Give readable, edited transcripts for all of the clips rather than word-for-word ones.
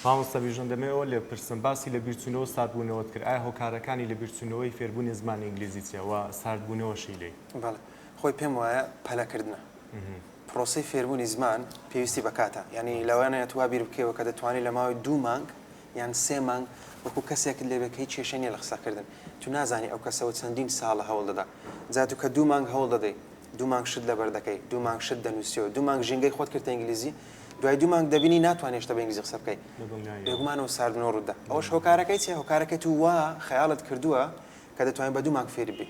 مامۆستا بیژەن دەمەوێ ئەوە لێ بپرسم باسی لە بیرچوونەوە و ساردبوونەوەت کرد ئایا هۆکارەکانی لە بیرچوونەوەی فێربوونی زمانی ئینگلیزی چیە و ساردبوونەوەشی لێی؟ بەڵێ خۆی پێم وایە پەلەکردنە. پرۆسەی فێربوونی زمان پێویستی بە کاتە یانی لەوانەیە تو وا بیر بکەیەوە کە دەتوانی لە ماوەی دوو مانگ یان سێ مانگ وەکو کەسێکت لێ بێ کە هیچ کێشەی نیە لە قسەکردن تو نازانی ئەو کەسەوە چەندین ساڵە هەوڵ دەدا جا تو کە دوو مانگ هەوڵ دەدەی دوو مانگ شت لەبەر دەکەی دوو مانگ شت دەنووسیەوە دوو مانگ ژینگەی خۆت کردە ئینگلیزی دوای دوو مانگ دەبینی ناتوانێ هێشتا بە ئینگلیزی قسە بکەی بێگومانەوە ساردبوونەوە ڕووتدا ئەوەش هۆکارەکەی چیە هۆکارەکەی تو وا خەیاڵت کردووە کە دەتوانی بە دوو مانگ فێری بی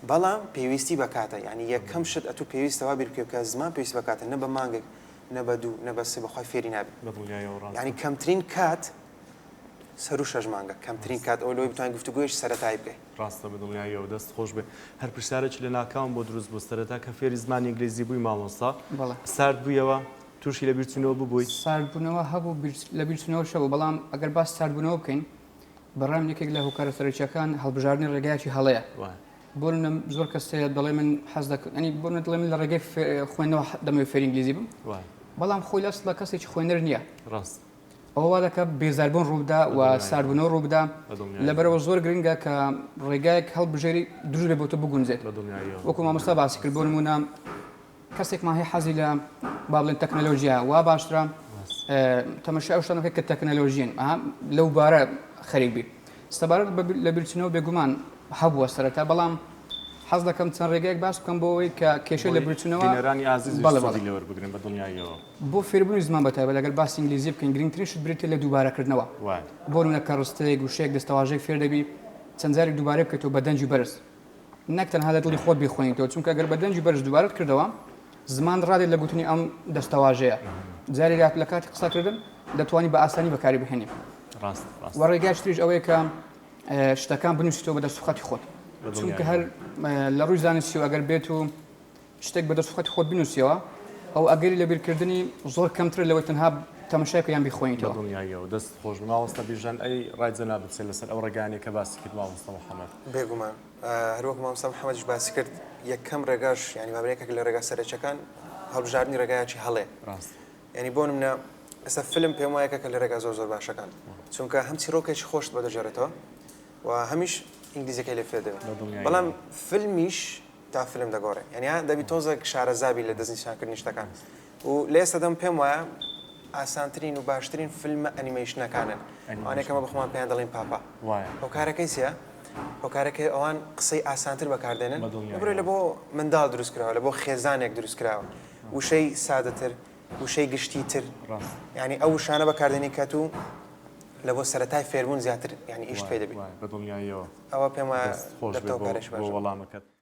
بەڵام پێویستی بە کاتە یانی یەکەم شت ئەتوو پێویستە وا بیر بکەی کە زمان پێویستی بە کاتە نە بە مانگێک نە بە دوو نە بە سێ بەخوای فێری نابی یانی کەمترین کات سەرو شەش مانگە کەمترین کات ئەوە لەوەی بتوانین گفتوگۆیەکی سەرەتایی بکەین. ڕاستە بە دڵنیاییەوە دەست خۆش بێ. هەر پرسیارێکی لە ناکاوم بۆ دروست بوو سەرەتا کە فێری زمانی ئینگلیزی بووی مامۆستا سارد بوویەوە تووشی لەبیرچوونەوە ببووی؟ ساردبوونەوە هەبوو لەبیرچوونەوەش هەبوو بەڵام ئەگەر باسی ساردبوونەوە بکەین بەڕای من یەکێک لە هۆکارە سەرەکییەکان هەڵبژاردنی ڕێگایەکی هەڵەیە. بۆ نمونە زۆر کەس هەیە دەڵێ من حەز دەکەم یانی بۆ نمونە دەڵێ من لە ڕێگەی خوێندنەوە دەمەوێت فێری ئینگلیزی بم بەڵام خۆی لە ئەسڵدا کەسێکی خوێنەر نییە. ڕاست. ئەوە وا دەکات بێزاربوون ڕووبدا و ساردبوونەوە ڕووبدا. لەبەرئەوە زۆر گرنگە کە ڕێگایەک هەڵبژێری دروست بێت بۆ تۆ بگونجێت. وەکو مامۆستا باسی کرد بۆ نمونە کەسێکمان هەیە حەزی لە با بڵێن تەکنەلۆژیا وا باشترە تەمەشای ئەو شتانە بکەیت کە تەکنەلۆژین لەو بارە خەریک بی سەبارەت بە لە بیرچنەوە بێگومان هەبووە سەرەتا بەڵام حەز دەکەم چەند ڕێگەیەک باس بکەم بۆ ئەوەی کە کێشەی لە بیرچوونەوە بینەرانی ئازیزیش بەڵێ بەڵێ سوودی لێ وەربگرن بە دڵنیاییەوە. بۆ فێربوونی زمان بە تایبەت ئەگەر باسی ئینگلیزی بکەین گرنگترین شت بریتیە لە دووبارەکردنەوە وایە. بۆ نمونە کە ڕستەیەک وشەیەک دەستەواژەیەک فێر دەبی چەند جارێک دووبارەی بکەیتەوە بە دەنگی بەرز نەک تەنها لە دڵی خۆت بیخوێنیتەوە، چونکە گەر بە دەنگی بەرز دووبارەت کردەوە، زمان ڕادێت لە گوتنی ئەم دەستەواژەیە. جارێ لە کاتی قسەکردن دەتوانی بە ئاسانی بەکاری بهێنی. ڕاست ڕاست. وە ڕێگای تریش ئەوەیە کە شتەکان بنووسیتەوە بە دەستوخەتی خۆت. چونکە هەر لە ڕووی زانستیەوە ئەگەر بێت و شتێک بە دەستوخەتی خۆت بنووسیەوە، ئەو ئەگەری لەبیرکردنی زۆر کەمترە لەوەی تەنها تەمەشای بکەی یان بیخوێنیتەوە. بە دڵنیاییەوە. دەستت خۆش بێ مامۆستا بیژەن. ئەی ڕای جەنابت چیە لەسەر ئەو ڕێگایانەی کە باسی کرد مامۆستا محەمەد؟ بێگومان. هەروەک مامۆستا محەمەدیش باسی کرد یەکەم ڕێگاش یانی بابرا یەکێک لە ڕێگا سەرەکیەکان هەڵبژاردنی ڕێگایەکی هەڵەیە. ڕاستە. یانی بۆ نمونە ئێستا فیلم پێم وایە یەکێکە لە ڕێگا زۆر زۆر باشەکان چونکە هەم چیڕۆکێکی خۆشت بۆ دەگێڕێتەوە و هەمیش ئینگلیزیەکەی لێ فێر دەبێت. بە دڵنیاییەوە. بەڵام فیلمیش تا فیلم دەگۆڕێ یانی دەبی تۆزێک شارەزابی لە دەستنیشانکردنی شتەکان و لە ئێستادەم پێم وایە ئاسانترین و باشترین فیلمە ئەنیمەیشنەکانن ئەوانەی کەمە بەخۆمان پێیان دەڵێن پاپا هۆکارەکەی چییە؟ هۆکارەکەی ئەوان قسەی ئاسانتر بەکاردێنن بڕێ لە بۆ منداڵ دروست کراوە لە بۆ خێزانێک دروست کراوە وشەی سادەتر وشەی گشتی تر ینی ئەو وشانە بەکاردێنی کە تو لە بۆ سەرەتای فێربوون زیاتر ینی ئیشت پێ دەبی بە دڵنیاییەوە ئەوە پێم وایە خۆش بۆ وەڵامەکەت.